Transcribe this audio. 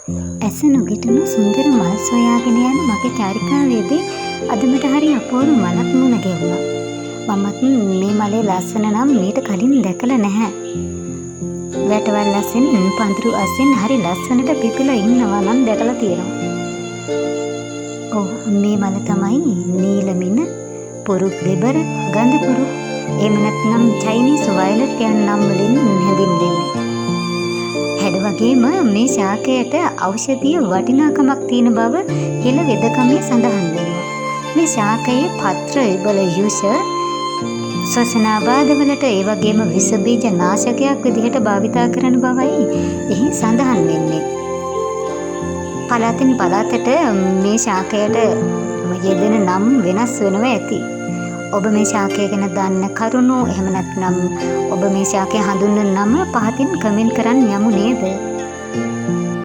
ඇස නොගැටුණු සුන්දර මල් සොයාගෙන යන මගේ චාරිකාවේදී අද මට හරි අපූර්ව මලක් මුණ ගැහුණා. මමත් මේ මලේ ලස්සන නම් මීට කලින් දැකලා නැහැ. වැටවල් අසින් පඳුරු අසින් හරි ලස්සනට පිපිලා ඉන්නවා නම් දැකලා තියෙනවා. ඔව්, මේ මල තමයි නීලමින, පුරුක් දෙබර, ගඳ පුරුක්, එහෙම නැත්නම් චයිනීස් වයලට් යන නම් වලින් හැඳින්වෙන්නේ. හැඩ වගේම මේ ශාකයට ඖෂධීය වටිනාකමක් තියෙන බව හෙළ වෙදකමේ සඳහන් වෙනවා. මේ ශාකයේ පත්‍ර වල යුෂ ශ්වසනාබාධවලට, ඒ වගේම විෂ බීජ නාශකයක් විදිහට භාවිතා කරන බවයි එහි සඳහන් වෙන්නේ. පළාතෙන් පළාතට මේ ශාකයට යෙදෙන නම් වෙනස් වෙනවා ඇති. ඔබ මේ ශාකය ගැන දන්න කරුණු, එහෙම නැත්නම් ඔබ මේ ශාකය හඳුන්වන නම පහතින් කමෙන්ට් කරන්න යමු නේද?